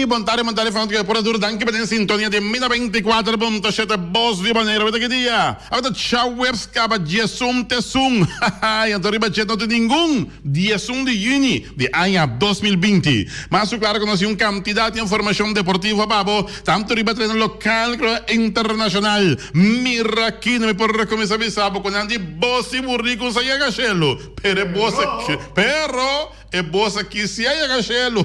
I bon tardi, bon tardi fanatiko por duro danki pa den sintonia di Mina 24.7 Bos di Boneiru. Awor ta ki dia? Awor ta djaweps kaba 11 te sun. I anto riba dje no tin ningun 11 di yüni di aña 2020. Mas ku klaro ku nos tin un kantidat di informashon deportivo pa bo, tantu riba tereno lokal ku internashonal. Mira aki no mi por kuminsá bisa bo ku nan di bos di buriku sa yega shelu, pero e bos aki, pero. E bos aki si a yega shelu.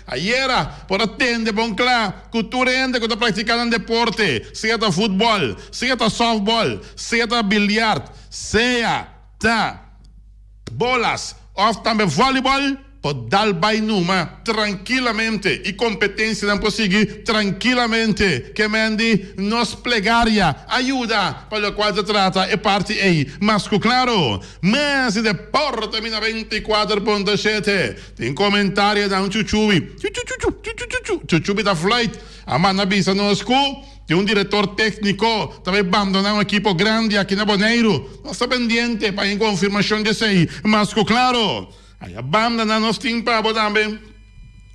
Ayera por a tende bon kla ku tur hende ku ta praktiká nan deporte, sea ta futbòl, sea ta sòftbòl, sea ta bilyart, sea ta bolas òf tambe vòlibòl, por dal bai numa trankilamente i kompetensianan por sigui trankilamente. Ke men di nos plegaria a yuda pa lokual ta trata e parti ei mas ku klaro. Mas di deporte mi na 24.7 tin comentario dan Chuchubi chuchuchuchu chuchuchuchu Chuchubi ta fluit a manda bisa nos cu tin un director tecnico ta bay bandona un equipo grandi aki na Boneiru nos ta pendiente pa e confirmacion di esey mas cu claro aya banda nan nos tin pa bo tambe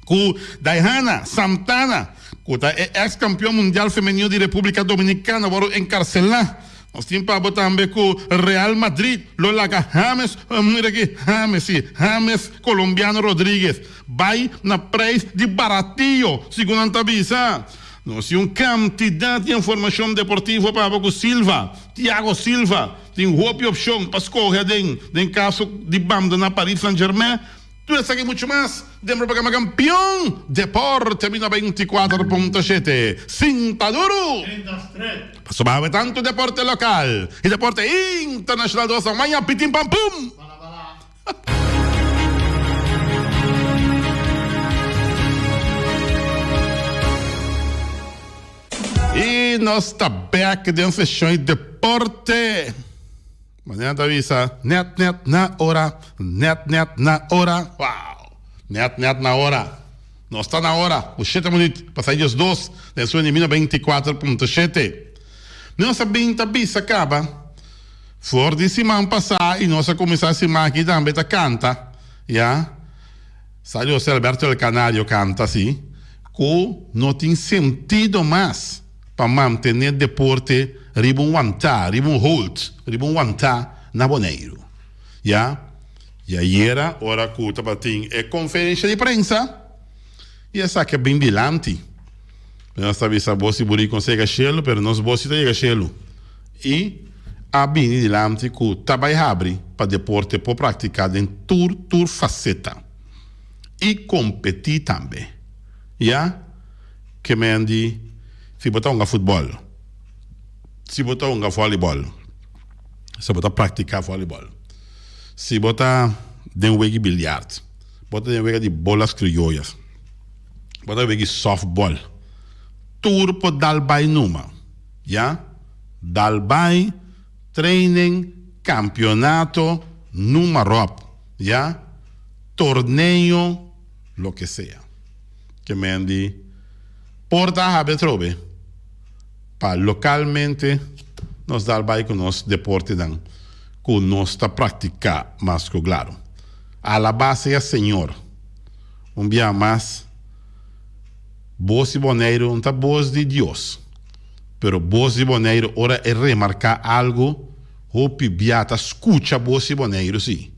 cu Daihana Santana cu ta e ex campeon mundial femenino di Republica Dominicana worde encarcela. Nos tin pa bo tambe cu Real Madrid lo laga James, mira aki, James si, James Colombiano Rodriguez bay na prijs di baratillo, segun nan ta bisa. Nos tin un cantidad di informacion deportivo pa bo cu Silva, Thiago Silva, tin hopi opcion pa scoge aden den caso di bandona Paris Saint-Germain. Tur esaki muchu mas den programa Kampion Deporte mi 94.7. Sinta duru! Pasobra awe tantu deporte lokal i deporte internashonal dos a maña pitin pam pum! I nos ta bek den seshon di deporte. Manera ta bisa, net net na ora, net net na ora, wow! Net net na ora. Nos ta na ora, ku shete minuut pasa 12 den su enemino 24.7. Nos a bin ta bisa kaba for di siman pasá i nos a kuminsá siman aki tambe ta kanta, ya. Sa José Alberto El Canario kanta si, ku no tin sentido mas. pa mantené deporte riba un wantá, riba un hold, riba un wantá na Boneiru. Ya, i ayera ora ku tabatin e konferensha di prensa, i esaki a bin dilanti. Nos ta bisa bo si buri kon sega shelu, pero nos bo si ta yega shelu. I a bini dilanti ku ta bai habri pa deporte por praktiká den tur tur faseta. I kompetí tambe. Ya. Ke men di si bo ta hunga futbòl, si bo ta hunga vòlibòl, si bo ta praktiká vòlibòl, si bo ta den wega di bilyart, bo ta den wega di bolas krioyas, bo ta wega di sòftbòl, tur por dal bai numa, ya. Dal bai, training, kampionato, numa ròp, ya, torneo, loke sea. Ke men di por ta habri atrobe pa lokalmente nos dal bai ku nos deportenan ku nos ta praktiká mas ku klaro. Alabá sea Señor! Un bia mas, bos di Boneiru no ta bos di Dios, pero bos di Boneiru ora e remarká algu hopi bia ta skucha bos di Boneiru si,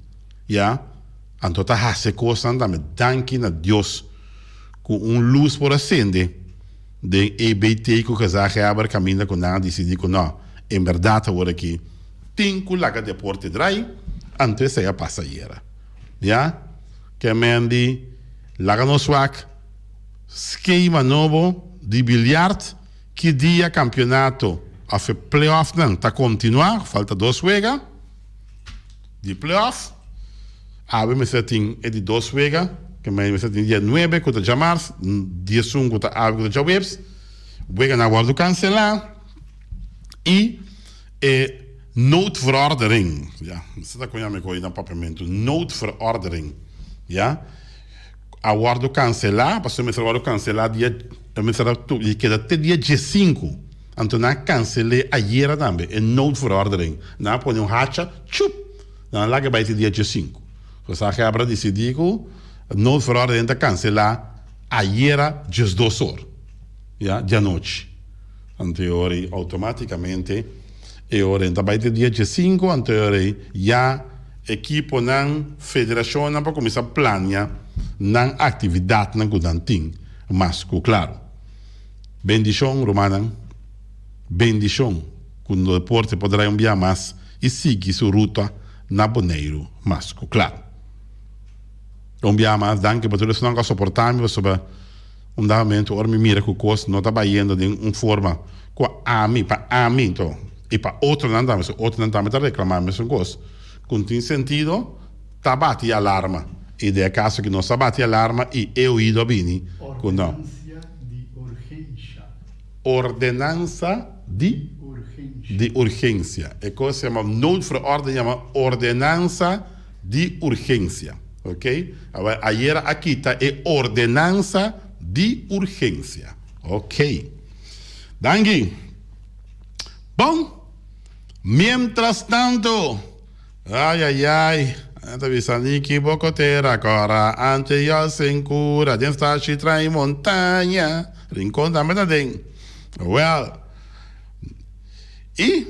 ya. Anto ta hasi e kosnan tambe danki na Dios ku un lus por a sende den EBT ku gezaghebber kaminda ku nan a disidí ku no, en bèrdat awor aki tin ku laga deporte drai, anto esei a pasa ayera. Ya, ke men di laga nos wak skema nobo di bilyart ki dia kampionato òf e playoffnan ta kontinuá, falta dos wega. Di playoff, awe mester tin e di dos wega, ke mester tin dia nuebe ku ta djamars, diesun ku ta awe ku ta djaweps. Weganan a wòrdu kanselá i e noodverordening, ya, mester ta koña mi ko'i na papiamentu, noodverordening, ya, a wòrdu kanselá, pasobra mester a wòrdu kanselá dia, mester a keda te dia diesinku. Anto nan a cancel'é ayera tambe, e noodverordening. Nan a pone un hacha, chup! Nan a laga bai te dia diesinku. Gezaghebber a dicidi cu noodverordening ta cancela. Ayera 12 or, ya, di anochi. Anto e ora ei automaticamente e ora ei ta bai te dia 15, anto e ora ei ya ekiponan, federacionnan pa cuminsa plania nan actividadnan cu nan tin mas cu claro. Bendicion rumannan, bendicion cu nos deporte por draai un bia mas y sigui su ruta na Boneiru mas cu claro. Un bia mas danki pa tur esnan cu a soporta mi pasobra un dado momento ora mi mira cu cos no ta bayendo den un forma cu ami, pa ami anto y pa otronan tambe, so otronan tambe ta reclama mesun cos, cu no tin sentido ta bati alarma y den e caso aki nos a bati alarma y e oido a bini cu no. Ordenansa di urgencia. Ordenansa di di urgencia. E cos yama noodverordening yama ordenansa di urgencia. Ok, awor ayera a kita e ordenansa di urgencia. Ok. Danki. Bon, mientras tanto, ay ay ay, nan ta bisa Niki boko tera kora ante yo sin kura den stashi trai montaña. Rincon tambe ta den. Well, y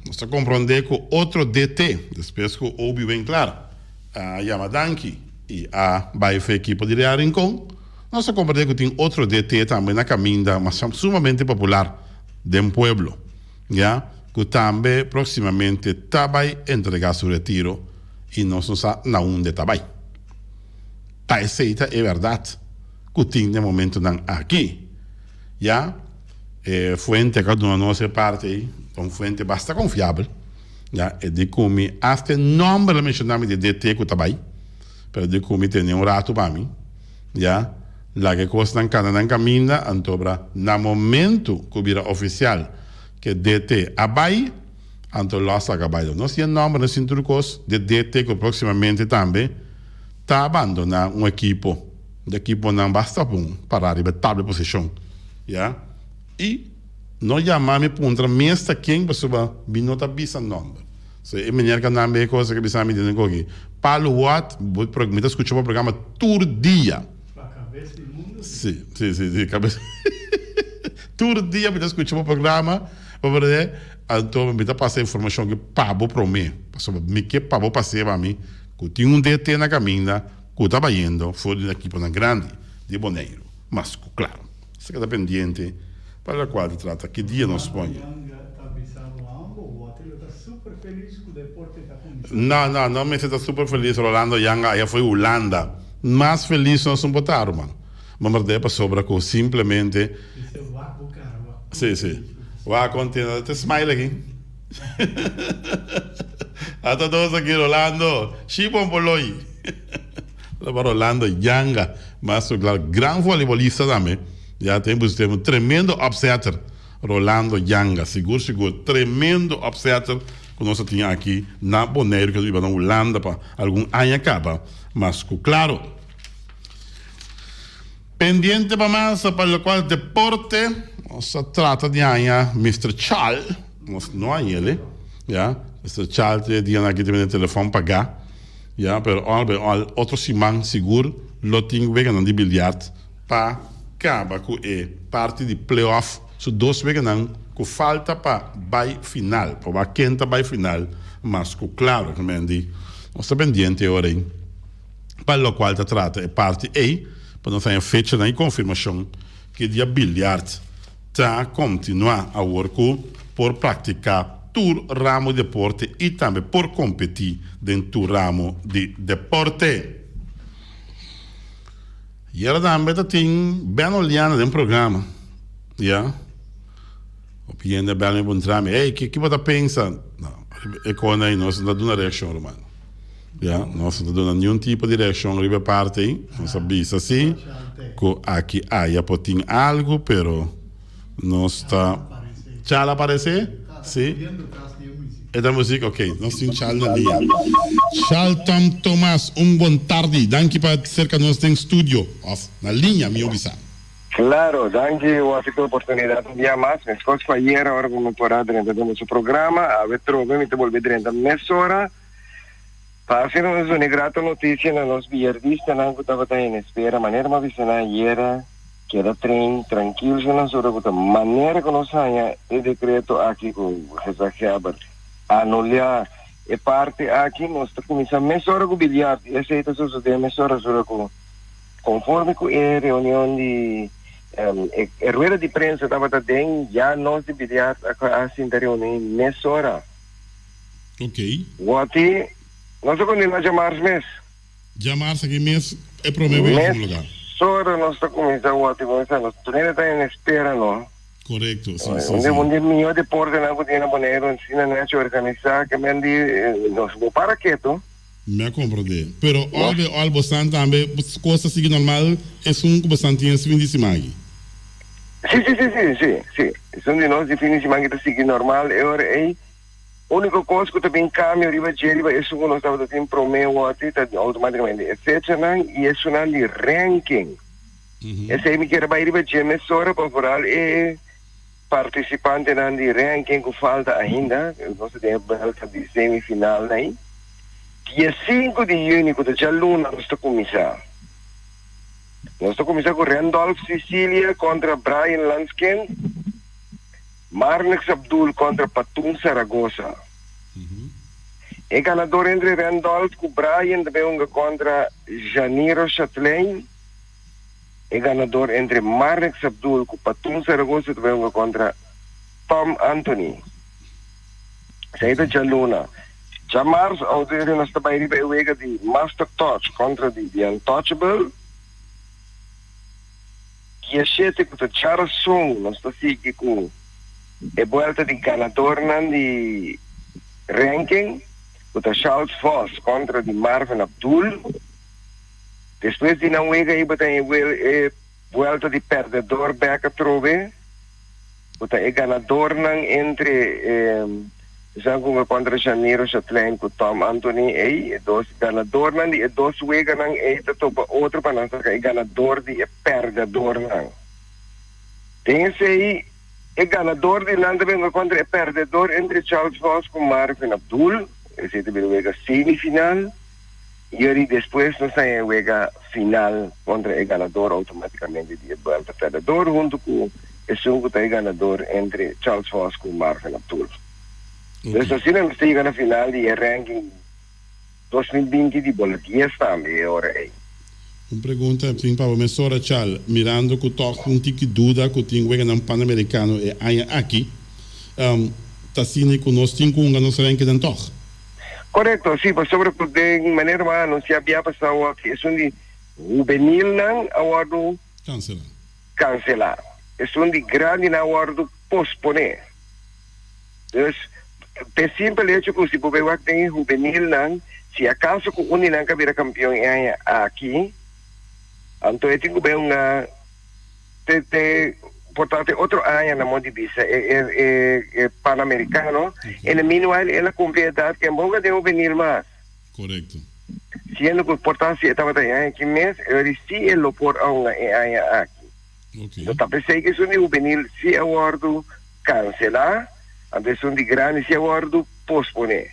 nos ta comprende cu otro DT, despues cu Obi Winklaar a yama danki y a bay fe ekipo di Real Rincon, nos ta comprende cu tin otro DT tambe na caminda mas sumamente popular den pueblo, ya, cu tambe proximamente ta bay entrega su retiro y nos no sa na unda e ta bay. Ta esey ta e berdad cu tin den momentonan aki, ya. E fuente cu a duna nos e parti ey ta un fuente basta confiabel. Ya, e di cu mi hasta e nomber a menciona mi di DT cu ta bay, pero di cu mi tene un rato pa mi, ya, laga e cosnan cana nan caminda, antobra na momento cu bira oficial cu e DT a bay, anto lo a saca bay. Nos tin e nomber, nos tin tur cos di e DT cu proximamente tambe ta abandona un ekipo. Di ekiponan basta bon para riba e tabla di posishon, ya. I no yama mi puntra mes ta ken pasobra mi no ta bisa nòmber. So e meneer ka nan e kos ke bisa mi den koki. Palu Ward, bo mi ta skucha bo programa tur dia. Pa kabes di mundu si. Si, si, si, kabes. Tur dia mi ta skucha bo programa, bo berdé, anto mi ta pasa informashon aki pa bo promé, pasobra mi ke pa bo pas'é pa mi ku tin un DT na kaminda. Ku ta bayendo for di ekiponan grandi di Boneiru, mas ku klaro sa keda pendiente pa lokual ta trata ki dia nos pone. No, no, no mester ta super felis Rolando Yanga aya foi Hulanda. Mas felis nos no por ta ruman. Ma berdad pasobra ku simplemente. Si, si. Wak kontento. Ta smile aki. Ata nos aki Rolando. Shi Bomboloy. Tabata Rolando Yanga. Mas su claro, gran voleibolista tambe. Ya tem pues tem un tremendo upsetter. Rolando Yanga. Sigur sigur. Tremendo upsetter ku nos a tin aki na Boneiru ku a biba na Hulanda pa algun aña kaba. Mas ku claro. Pendiente pa mas pa locual deporte nos a trata di haña Mister Chal, nos no haña el, ya, Mister Chal te dianan aki ta bini telefon paga, ya, pero al bij al otro siman sigur lo tin weganan di biljart pa caba cu e parti di play-off, su dos weganan cu falta pa bay final, pa wak ken ta bay final, mas cu claro, Mandy, nos ta pendiente e ora ey. Pa lokual ta trata e parti ei, pa nos haña fechanan i konfirmashon ki dia biljart ta kontinuá awor ku por praktiká tur ramo di deporte i tambe por kompetí den tur ramo di deporte. Yera tambe ta tin Ben Oliana den programa, ya. Hopi hende a bel mi puntra mi, Ey, ki bo ta pensa? No, e kos ei nos no ta duna reakshon, ruman. Ya, nos no ta duna niun tipo di reakshon riba e parti ei. Nos a bisa si ku aki aya por tin algu, pero nos ta. Chal a aparesé? Si. E ta muzik? Ok, nos tin Chal na liña. Chalton Thomas, un bon tardi. Danki pa serka nos den studio, òf na liña, mihó bisa. Claro, danki Wasi pa e oportunidad un dia mas. Meskos ku ayera ora ku mi por a drenta den boso programa, awe trobe mi ta bolbe drenta mesora. Fácil nos duna e grato noticia na nos billardistanan cu tabata en espera. Manera mi a bisa nan ayera, keda train trankil su nan sura cu ta manera cu nos haña e decreto aki cu Gezaghebber anulea e parti aki, nos ta cuminsa mesora cu bilyard y esey ta sucede mesora sura cu conforme cu e reunion di e rueda di prensa tabata den ya nos di bilyard a sinta reuni mesora. Ok. Wati, nos ta continua djamars mes. Djamars aki mes e prome wega tuma lugar. Mesora nos ta cuminsa wati cuminsa nos tur hende ta en espera no. Correcto, si, si, si. Un di miho deportenan cu tin na Boneiru asina nechi organisa ke men di nos bo para keto. Mi a comprende. Pero al bij al bosan tambe cos ta sigui normal esun cu bosan tin es fin di siman aki. Si, si, si, si, si, si. Esun di nos di fin di siman aki ta sigui normal e ora ey. Úniko kos ku ta bin kambio riba dje riba esun ku nos tabata tin promé wòrdu ta outomátikamente e fechanan i esunnan di ranking. Esei mi kier bai riba dje mesora pa foral e partisipantenan di ranking ku falta ainda, nos ta den e buelta di semifinal nei. Dia sinku di yüni ku ta djaluna nos ta kuminsá. Nos ta kuminsá ku Randolph Cicilia kontra Brian Lansken. Marnix Abdul kontra Patun Saragosa. E ganador entre Randolph ku Brian ta bay hunga kontra Janiro Chatelain. E ganador entre Marnix Abdul ku Patun Saragosa ta bay hunga kontra Tom Anthony. Esei ta djaluna. Djamars auditorio nos ta bay riba e wega di Master Touch kontra di The Untouchable. Dia shete ku ta djarason nos ta sigui ku e buelta di ganadornan di ranking ku ta Charles Vos kontra di Marvin Abdul. Despues di nan wega ei bo ta e buelta di pèrdèdor bèk atrobe ku ta e ganadornan entre Esan ku hunga kontra Janiro Chatelain ku Tom Anthony ei, e dos ganadornan di e dos weganan ei ta topa otro pa nan saka e ganador di e pèrdèdornan. Den esei, e ganador di nan ta bin hunga kontra e pèrdèdor entre Charles Vos ku Marvin Abdul, esei ta bin wega semifinal, i ori despues nos ta haña e wega final kontra e ganador outomátikamente di e buelta pèrdèdor huntu ku esun ku ta e ganador entre Charles Vos ku Marvin Abdul. Dus asina nos ta yega na final di e ranking 2020 di bola dies tambe e ora ei. Un pregunta tin pa bo mesora Chal, mirando ku tòg un tiki duda ku tin weganan Panamerikano e aña aki, ta asina ku nos tin ku hunga nos rankingnan tòg? Korekto, si, pasobra ku den manera bo a anunsiá bia pasá aki esun di hubenilnan a wòrdu Kanselá. Kanselá. Esun di grandinan a wòrdu posponé. Dus, p'e simpel hecho ku si bo bai wak den e hubenilnan, si akaso ku un di nan ka bira kampion e aña aki, anto e tin ku bai hunga te te por ta te otro aña na modo di bisa e e e e Panamericano. En e meanwhile el a kumpli e edat ku e no hunga den hubenil mas. Korekto. Siendo ku por ta si e tabata e aña aki mes, e ora si e lo por a hunga e aña aki. Ok. Ta p'esei ku esun di hubenil si a wòrdu kanselá, anto esun di grandi si a wòrdu posponé.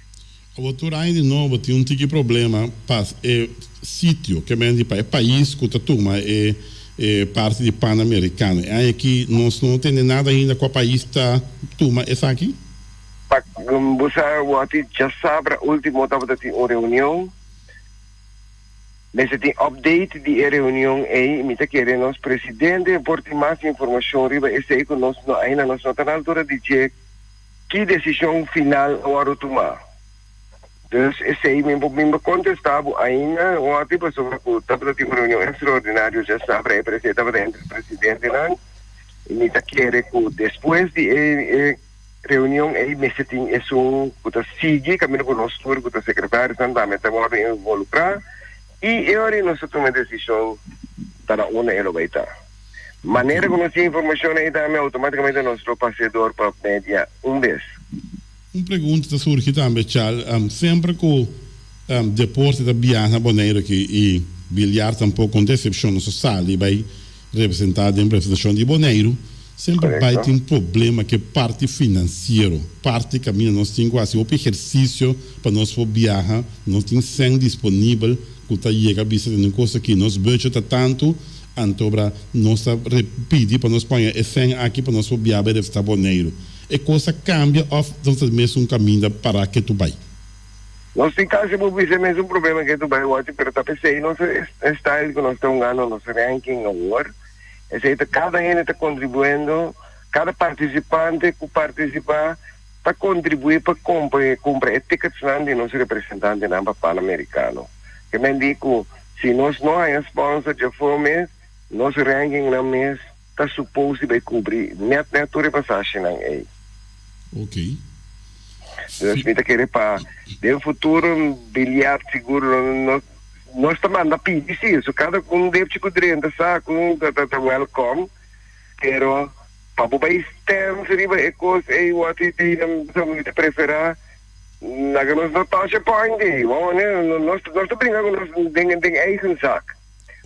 Awor tur aña di nobo tin un tiki problema pa e sitio, ke men di pa e pais ku ta tuma e e parti di Panamericano. E aña aki nos no tende nada ainda kua pais ta tuma esaki. Pa bo sa wòrdu djasabra ultimo tabata tin un reunion. Mester tin update di e reunion ei. Mi ta kere nos presidente por tin mas informacion riba esei cu nos no ainda nos no ta na altura di dje ki decision final a wordo tuma. Dus esei mi por mi por contesta bo ainda wòrdi pasobra cu tabata tin un reunion extraordinario djasabra e prese tabata entre presidentenan y mi ta kere cu despues di e e Reunion ei mester tin esun ku ta sigui kaminda ku nos tur ku ta sekretarionan tambe ta wòrdu involukrá i e ora ei nos ta tuma e desishon ta na unda e lo bai ta. Manera ku nos tin informashon ei tambe outomátikamente nos lo pas'é dor pa media un bes. Un pregunta ta surgi tambe Chal, semper ku deporte ta biaha na Boneiru aki i bilyar tampoko un desepshon nos a sali bai representá den representashon di Boneiru. Semper bai tin problema ku e parti finansiero, parti kaminda nos tin ku hasi hopi ehersisio pa nos por biaha, nos tin sèn disponibel ku ta yega bisa tene un kos aki, nos budget ta tantu, antobra nos ta pidi pa nos paña e sèn aki pa nos por biaha bai representá Boneiru. E kos a kambia òf nos ta mesun kaminda pará ketu bai? Nos tin kasi por bisa e mesun problema ketu bai wòrdu, pero ta p'esei nos e style ku nos ta hungando nos ranking awor. Esei ta kada hende ta kontribuendo, kada partisipante ku partisipá ta kontribuí pa kumpra kumpra e ticketsnan di nos representantenan pa Panamericano. Ke men di ku si nos no haña sponsor djafó mes, nos rankingnan mes ta supos di bai kubri nèt nèt tur e pasashinan ei. Ok. Dus mi ta kere pa den futuro biliard sigur lo no. Nos ta manda pidi si, so kada un depchi ku drenta sa ku ta ta welkom, pero pa bo bai stens riba e kos ei wòrdu i di nan mi ta preferá laga nos no touch e point ei, wou ne nos nos ta bringa ku nos den den eigen zak.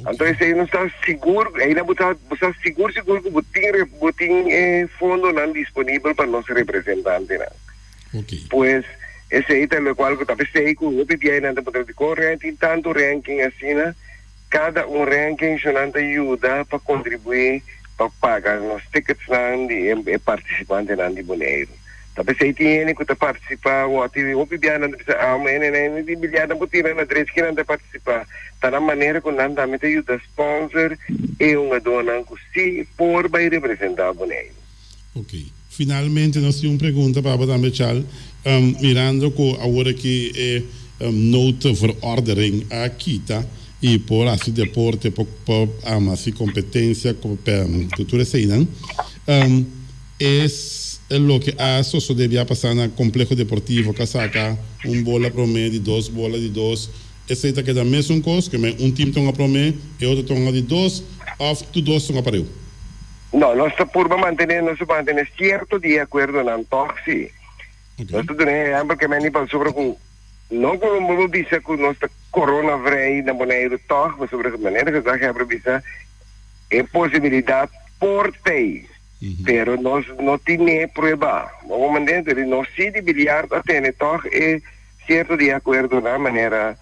Anto esei nos ta sigur ei nan bo ta bo sa sigur sigur ku bo tin bo tin e fondonan disponibel pa nos representantenan. Pues, esei ta lokual ku ta p'esei ku hopi biahe nan ta puntra dikon ranking tantu ranking asina. Kada un ranking sho nan ta yuda pa kontribuí pa paga nos ticketsnan di e partisipantenan di Boneiru. Ta p'esei tin hende ku ta partisipá wòrdu i hopi biahe nan ta bisa ah mi hende nan di bilyar nan por tira na drechi ke nan ta partisipá. Ta na manera ku nan tambe ta yuda sponsor e hungadónan ku si por bai representá Boneiru. Ok. Finalmente nos tin un pregunta pa bo tambe Chal. Mirando cu awor aki e noodverordening a kita y por haci deporte, por haci competencia cu tur eseynan, es loke a sosode bia pasa na Complejo Deportivo cu a saca un bola prome di dos bola di dos, esey ta keda mesun cos, cu un team ta hunga prome, e otro ta hunga di dos, of tur dos ta hunga pareu? No, nos ta purba mantené, nos ta mantené sierto di e akuerdonan tòg sí. Nos ta duna e ehèmpel ke meni pasobra ku no ku no por bisa ku nos ta koronavrij na Boneiru tòg, pasobra manera gezaghebber a bisa e posibilidat por t'ei, pero nos no tin'é prueba. Bo comprende? Entonces nos sí di biliard a tene tòg e sierto di e akuerdonan manera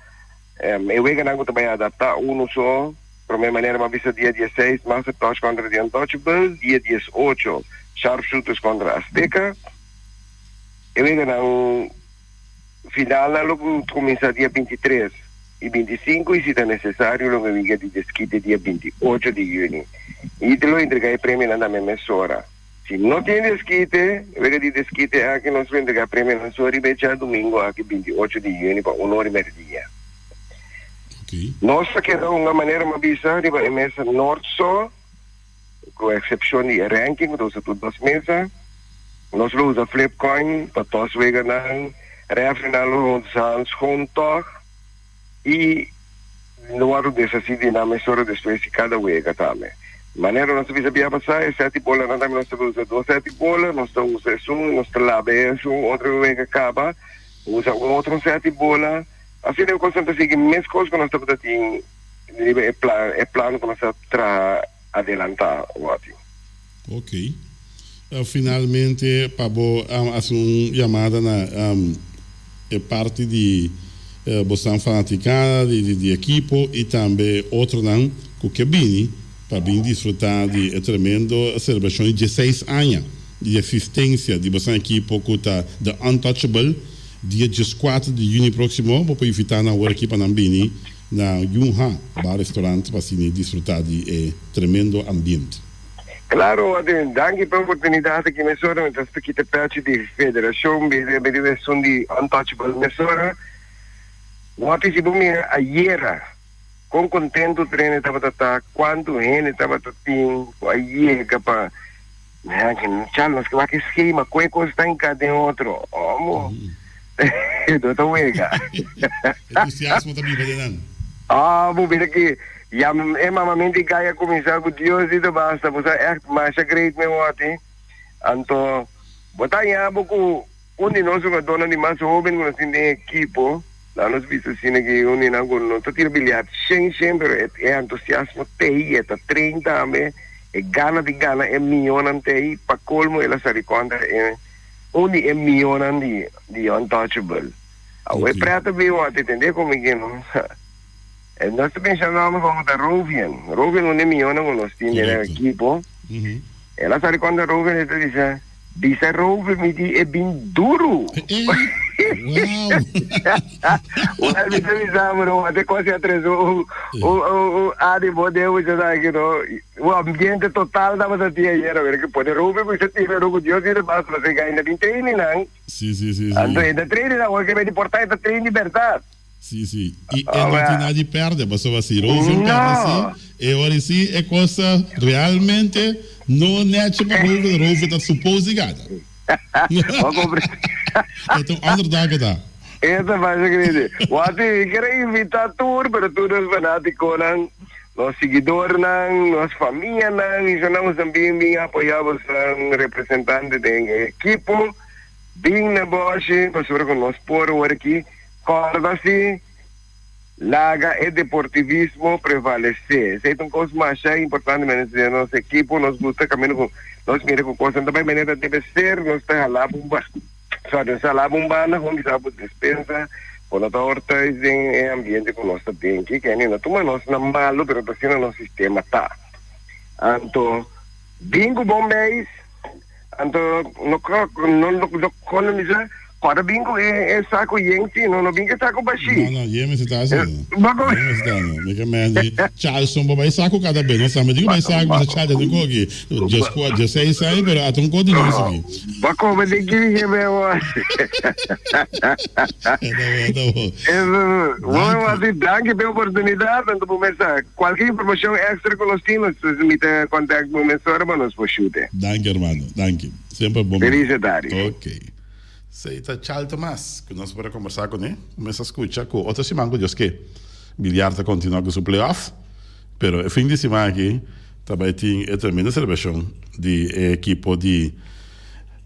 e weganan ku ta bai adaptá unu so. Prome manera m'a bisa dia dieseis Master Touch kontra The Untouchables, dia diesocho Sharpshooters kontra Azteca. E weganan finalnan lo kuminsá dia bintitres i bintisinku i si ta nesesario lo wega di deskite dia bintiocho di yüni. I lo entregá e premionan tambe mesora. Si no tin deskite, wega di deskite aki nos lo entregá premionan so riba e djadumingu aki bintiocho di yüni pa un ora i merdia. Nos ta keda hunga manera mi a bisa riba e mesa nort so, ku eksepshon di e ranking ku ta usa tur dos mesa. Nos lo usa flip coin pa tos weganan, refrinan lo usa handschoen tòg i lo wòrdu deshasí di nan mesora despues di kada wega tambe. Manera nos ta bisa bia pasá e sèt di bolanan tambe nos ta usa dos sèt di bola, nos ta usa esun, nos ta laba esun otro wega kaba, usa un otro sèt di bola. Asina e kosnan ta sigui meskos ku nos tabata tin riba e plan, e plan ku nos a traha adelantá wòrdi. Ok. Finalmente pa bo hasi un yamada na e parti di bosnan fanaticada di ekipo y tambe otronan cu ke bini pa bin disfruta di e tremendo celebracion di dieseis aña di existencia di bosnan ekipo cu ta The Untouchable. Dia dieskuater di yüni próksimo bo por invitá nan awor aki pa nan bini na Yunha Bar Restaurant pa asina disfrutá di e tremendo ambiente. Klaro, Adrian, danki pa e oportunidat aki mesora. Mi ta hasta kita pèchi di federashon bira esun di Untouchable mesora. Wòrdu si bo mira ayera kon kontentu trene tabata ta, kuantu hende tabata tin ku a yega pa Chal, nos ke wak e schema, koe kos ta hinká den otro. Omo, no ta wega. Entusiasmo ta biba den nan. Omo, mira ki ya e mamamento di gai a kuminsá ku Dios di ta basta. Bo sa ègt masha great mi wòrdi. Anto, bo ta haña bo ku un di nos hugadónan di mas hóben ku nos tin den ekipo. Nan nos bisa asina ki un di nan ku no ta tira biliart shen shen, pero e entusiasmo t'ei, e ta train tambe. E gana di gana e mionnan t'ei, pa colmo el a sali contra e un di e mionnan di di Untouchable. Awe e pret a bin wak, tende como ke no. E nos ta pensa nomber como ta Rovian. Rovian un di e mionnan cu nos tin den e ekipo. El a sali contra Rovian e ta bisa. Bisa Rover mi di e bin duru. Wow. Well, mi ta bisa mo no, ate kosi a tres un un un adi bo de mucha sa ki no. Un ambiente total tabata tin ayer, a ver ki pone Rover ku sa tira no ku Dios di de bas mas e gai na bin training nan. Si si si si. Anto e ta training nan, awor ke bai di porta e ta train di berdad. Sí, sí. I e no tin nada di pèrdè, pasobra si Roven pèrdè sí, e ora sí e kos ta realmente no nèchi pa Roven, Roven ta supos di gana. E ta un underdog e ta. E ta masha grandi. Wati, mi kier a invitá tur, pero tur nos fanátikonan, nos siguidornan, nos famianan, i esnan ku bin bin apoyá boso representante den e ekipo, bin na bòshi, pasobra ku nos por ora aki. Kòrda si, laga e deportivismo prevalesé. Esei ta un kos masha importante manera den nos ekipo. Nos gusta kaminda ku nos mira ku kosnan ta bai manera debe ser. Nos ta hala bo un ba, sorry, nos ta hala bo un banda kon bisa bo despensa bo no ta hor thuis den e ambiente ku nos ta den. Kiko no tuma nos na malu pero ta asina nos sistema ta. Anto bin ku bon beis. Anto no no no kono misa kòrda bin ku e e saku yen si no no bin ku e saku bashí. No no yen mester ta asina no yen mester ta no mi ke men di Charlson bo bai saku kada be nos tambe tin ku bai saku bisa Charlson tin koki djes kua djes seis aña pero ata un kos di nos aki. Bo a kome den ki dije be bo. Ta bo ta bo. Bon wasi danki p'e oportunidat anto bo mester Cualkier informacion extra cu nos tin, nos mi ta contact bo mesora pa nos por shute. Danki hermano, danki. Semper bon. Feliz tardi. Ok. Esey ta Charles Tomas cu nos por a conversa cune. Mester scucha cu otro siman cu Dios ke Billiard ta continua cu su playoff. Pero e fin di siman aki ta bay tin e tremendo celebracion di e ekipo di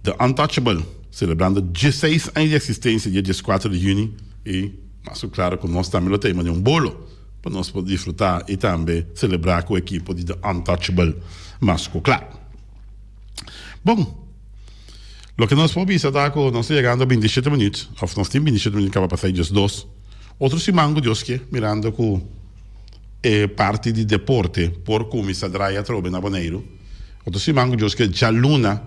The Untouchable celebrando dieseis aña di existencia dia diescuatro di juni y mas cu claro cu nos tambe lo ta manda un bolo. Pa nos por disfrutá i tambe selebrá ku ekipo di The Untouchable mas ku kla. Bon, loke nos por bisa ta ku nos ta yegando a bintishete minüt, òf nos tin bintishete minüt kaba pasá i diesdos. Otro siman ku Dios ke, mirando ku e parti di deporte por kuminsá drai atrobe na Boneiru, otro siman ku Dios ke djaluna,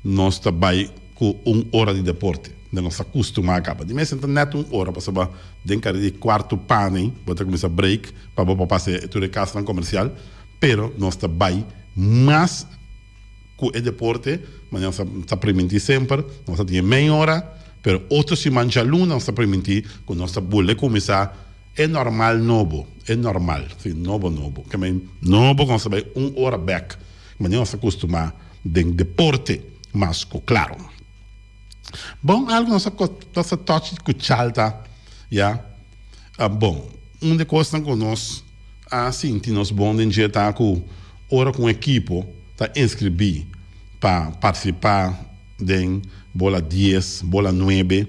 Nos ta bai ku un ora di deporte. Den nos ta kustumá kaba. Di mes ta nèt un ora pasobra den kare di kuartu pani bo ta kuminsá break pa bo por pasa tur e kasnan komersial. Pero nos ta bai mas ku e deporte manera nos ta primintí semper. Nos ta tin e mei ora pero otro siman djaluna nos ta primintí ku nos ta bule kuminsá e normal nobo, e normal, si nobo nobo. Ke men nobo ku nos ta bai un ora bèk manera nos ta kustumá. Den deporte mas ku klaro. Bon algu nos a nos a touch ku chalta ya bon un di kosnan ku nos a sinti nos bon den dje ta ku ora ku un ekipo ta inskribí pa partisipá den bola dies bola nuebe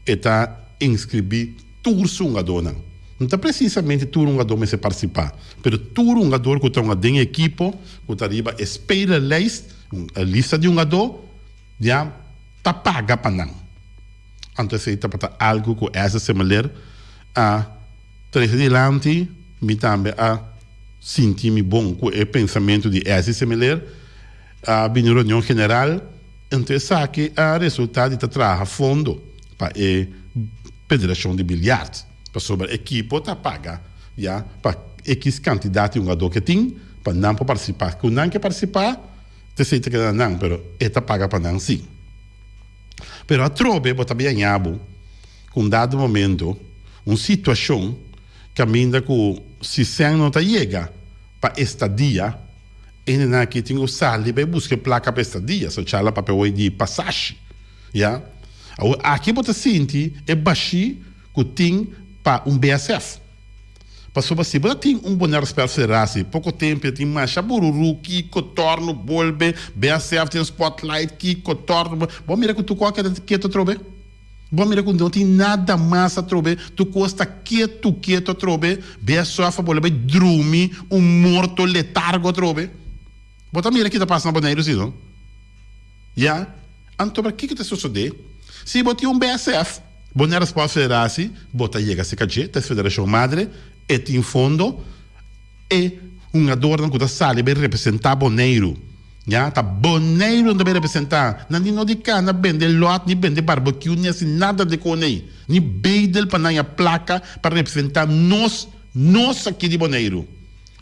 e ta inskribí tur su hungadónan. No ta presisamente tur hungadó mester partisipá, pero tur hungador ku ta hunga den e ekipo ku ta riba e spelerlijst, e lista di hungadó, ya ta paga pa nan. Anto esei tabata algu ku Ezra Semeleer a trese dilanti, mi tambe a sinti mi bon ku e pensamentu di Ezra Semeleer. A bini reunion general, anto esaki a resultá di ta traha fondo pa e Federashon di Biljart, pasobra ekipo ta paga ya pa ekis kantidat di hungadó ke tin pa nan por partisipá. Ku nan ke partisipá, ta esei ta keda na nan, pero e ta paga pa nan sí. Pero atrobe bo ta biaña bo ku un dado momento, un situashon kaminda ku si sèn no ta yega pa estadia, hendenan aki tin ku sali bai buska e plaka pa estadia, so chala papia hoy di pasashi. Ya. Awor aki bo ta sinti e bashí ku tin pa un BSF. Pasobra si bo ta tin un Bonaire Spel Federatie, poko tempu ya tin masha bururu, kiko, tòrnu, bolbe, BSF den spotlight, kiko, tòrnu, bo mira ku tur kos a keda ketu atrobe? Bo mira ku no tin nada mas atrobe, tur kos ta ketu ketu atrobe, BSF a bolbe bai drumi un morto letargo atrobe. Bo ta mira ki ta pasa na Boneiru si no? Ya. Anto pa kiko ta sosodé? Si bo tin un BSF, Bonaire Sport Federatie, bo ta yega serka dje, ta e federashon madre, e tin fondo, e hungadornan ku ta sali bai representá Boneiru, ya, ta Boneiru nan ta bai representá, nan tin no di kana bende lòt, ni bende barbekiu, ni hasi nada di kon ei, ni bedel pa nan haña plaka pa representá nos, nos aki di Boneiru.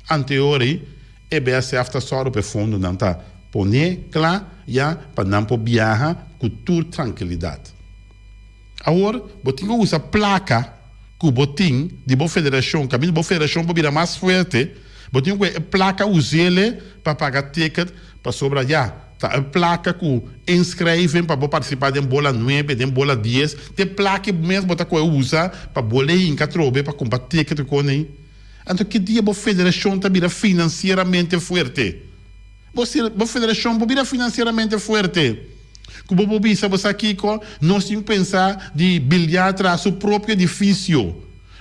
Anteor ei, E BSF ta sòru pa e fondonan ta poné kla ya pa nan por biaha ku tur trankilidat. Awor bo tin ku usa plaka ku bo tin di bo federashon, kaminda bo federashon por bira mas fuerte, bo tin ku e plaka us'ele pa paga ticket pasobra ya ta e plaka ku inschrijving pa bo partisipá den bola nuebe, den bola dies, te plaka mes bo ta kohe usa pa bo lei hinka atrobe pa kumpra ticket ku kone. Anto ki dia bo federashon ta bira finansieramente fuerte? Bo bo federashon por bira finansieramente fuerte? Ku bo por bisa bo sa kiko? Nos tin ku pensa di bilya tras su propio edifisio.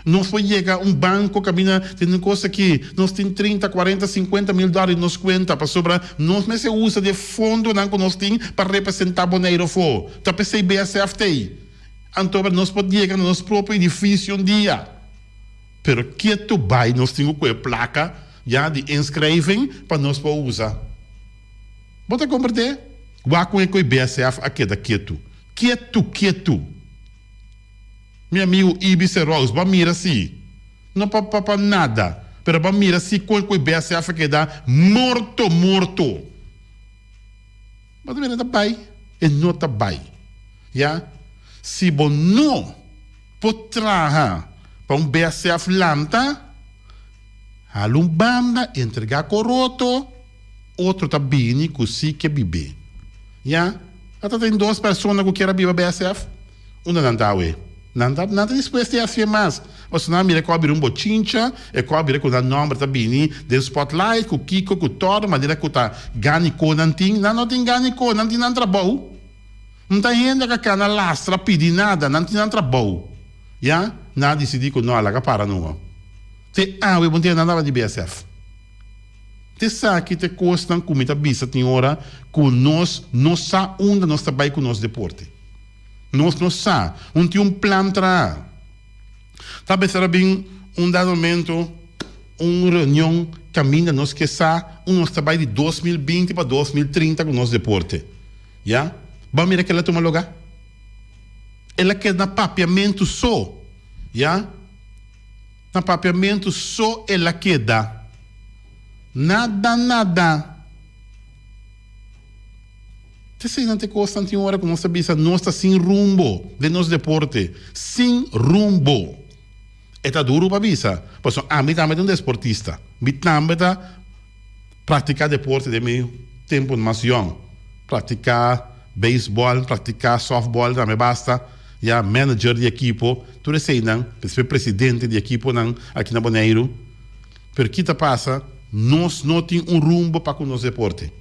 Nos por yega un banko kaminda tene un kos aki, nos tin trinta, kuarenta, sinkuenta mil dòler den nos kuenta pasobra nos mester usa di e fondonan ku nos tin pa representá Boneiru afó. Ta p'esei BSF t'ei. Anto nos por yega na nos propio edifisio un dia. Pero ketu bai nos tin ku koe plaka ya di inschrijving pa nos por usa. Bo ta komprendé? Wak kon e koe BSF a keda ketu. Ketu ketu. Mi amigu Ibis Serous, bo a mira si. No pa pa pa nada, pero bo a mira si kon e koe BSF a keda morto morto. Bo ta mira e ta bai, e no ta bai. Ya. Si bo no. Por traha pa un BSF lanta, hala un banda, entrega coroto, otro ta bini cu si ke bib'é. Ya, ata tin dos persona cu kier a biba BSF, unda nan ta awe? Nan ta nan ta dispuesto di hacié mas, pasobra nan a mira cu a bira un bochincha, e cu a bira cu nan nomber ta bini den spotlight, cu kico, cu todo, manera cu ta gani co nan tin, nan no tin gani co, nan tin nan trabou. No ta hende ka kana lastra pidi nada, nan tin nan trabou. Ya, nan a disidí ku no a laga para numa. Te awe bo no tin nada di BSF. Te esaki ta e kosnan ku mi ta bisa tin ora ku nos no sa unda nos ta bai ku nos deporte. Nos no sa. Un tin un plan traha. Ta mester a bin un dado momento un reunion kaminda nos ke sa un nos ta bai di 2020 pa 2030 ku nos deporte. Ya, bo a mira kila tuma luga? El a keda na papiamentu so, ya, na papiamentu so el a keda. Nada, nada. T'eseinan t'e kosnan tin ora ku nos ta bisa nos ta sin rumbo den nos deporte, sin rumbo. E ta duru pa bisa, pasobra ami tambe ta un desportista, mi tambe ta. Practica deporte den mi tempo mas yong. Practica baseball, practica softball tambe basta. Ya manager di ekipo, tur eseinan, despues presidente di ekiponan aki na Boneiru. Pero ki ta pasa? Nos no tin un rumbo pa cu nos deporte.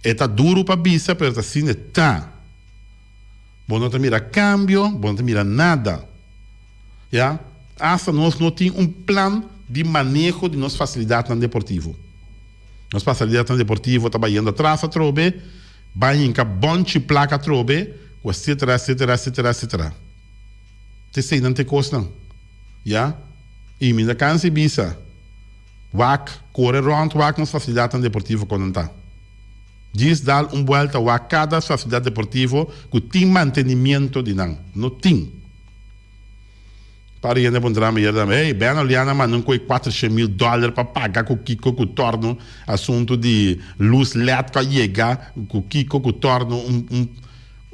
E ta duro pa bisa pero ta asina e ta. Bo no ta mira cambio, bo no ta mira nada. Ya, hasta nos no tin un plan di maneho di nos facilidadnan deportivo. Nos facilidadnan deportivo ta bayendo atras atrobe, bay hinca bonchi placa atrobe, cu etcetera, etcetera, etcetera, etcetera. T'eseinan t'e cosnan. Ya, y mi ta cansa di bisa, wak, core rond wak nos facilidadnan deportivo con nan ta. Djis dal un buelta wak cada facilidad deportivo cu tin mantenimiento di nan. No tin. Par hende puntra mi yerda, hey, Ben Oliana manda un koe kuatershen mil dòler pa paga ku kiko ku tòrnu asuntu di lus led ku a yega ku kiko ku tòrnu un un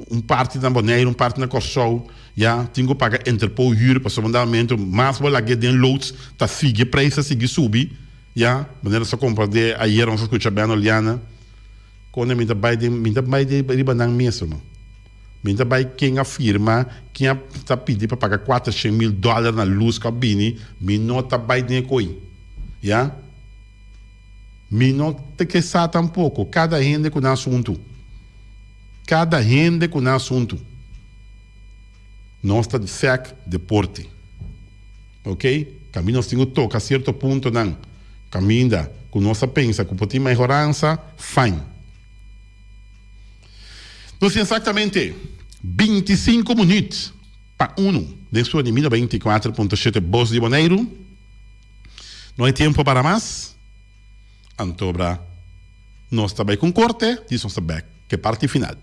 un parti na Boneiru, un parti na Kòrsou, ya tin ku paga Interpol hür pasobra un dado momento mas bo lag'é den loods ta sigui e preis ta sigui subi, ya, manera nos a kompra de ayer nos a skucha Ben Oliana. Konde mi ta bai den mi ta bai den riba nan mes ruman. Mi ta bai ken a firma, ken a ta pidi pa paga kuatershen mil dòler na lus ku a bini, mi no ta bai den e koi. Ya. Mi no ta ke sa tampoko. Kada hende ku nan asuntu. Kada hende ku nan asuntu. Nos ta di sèk deporte. Ok. Kaminda nos tin ku toka sierto puntonan. Kaminda ku nos a pensa ku por tin mehoransa, fine. Nos tin eksaktamente bintisinku minüt pa unu den su di mil 24.7 Bos di Boneiru. No hay tiempo para mas, antobra nos ta bai ku un korte di nos ta bek ku e parti final.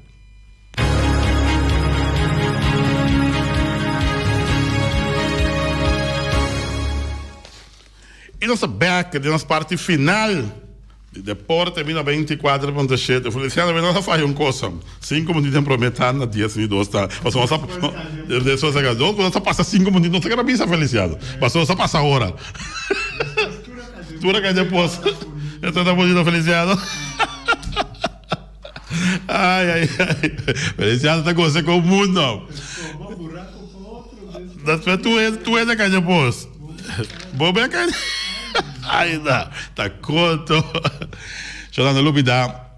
I nos ta bek den nos parti final di Deporte mi 94.7. Feliciano, mi no ta faya un cosa. Cinco minuut den prome tanda, dies minuut dos ta. Pasobra nos ta, despues a dos, nos ta pasa cinco minuut, no ta keda bisa Feliciano. Pasobra nos ta pasa ora. Tur a kai despues. Esto ta bonito Feliciano. Ay, ay, ay. Feliciano ta goza con mundo. Despues tu tu ta kai despues. Bo be kai. Ay, na, ta corto. Yo no lubida.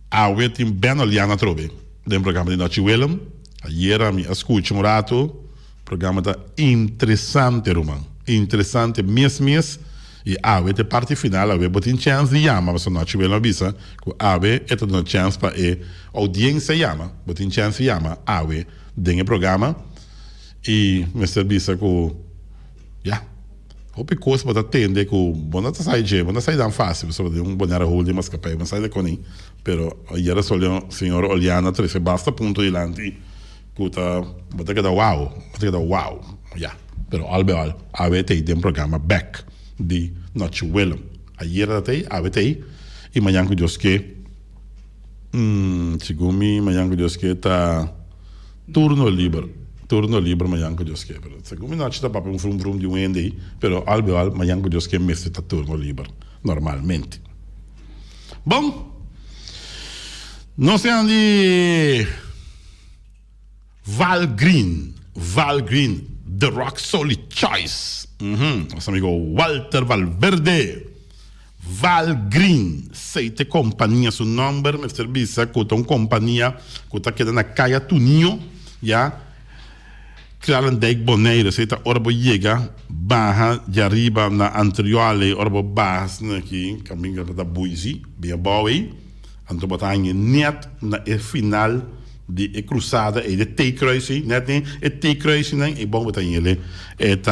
Awe tin Ben Oliana atrobe den programa di Nochi Willem. Ayera mi a scucha un rato. Programa ta interesante ruman. Interesante mes mes. Y awe ta e parti final. Awe bo tin chance di yama pasobra Nochi Willem a bisa cu awe e ta duna chance pa e audiencia yama. Bo tin chance di yama awe den e programa. Y mester bisa cu ya. Hopi kos bo ta tende ku bo no ta sai dje, bo no ta sai dan fásil pasobra den un bonera holding maskapei bo no sai de konin. Pero ayera señor Oliana trese basta punto dilanti ku ta bo ta keda wow, bo ta keda wow, ya. Pero al be al awe t'ei den programa bek di Nochi Willem. Ayera ta t'ei, awe t'ei i mañan ku Dios ke, segun mi mañan ku Dios ke ta. Turno liber, turno liber mañan ku Dios ke. Pero segun mi nochi ta papia un frum frum di un hende ei, pero al be al mañan ku Dios ke mester ta turno liber normalmente. Bon, nos sean di Val Green, Val Green, The Rock Solid Choice. Nos amigo Walter Valverde. Valgreen, sei t'e kompania su nòmber, mester bisa ku ta un kompania ku ta keda na Kaya Tunio, ya, Kralendijk, Bonaire. Esei ta ora bo yega baha djariba na Antriole, ora bo baha asina aki kaminda ku ta Buizi, bin abou ei, anto bo ta haña nèt na e final di e krusada ei, di e T-kruis ei, nèt den e T-kruisnan ei bon bo ta haña e ta.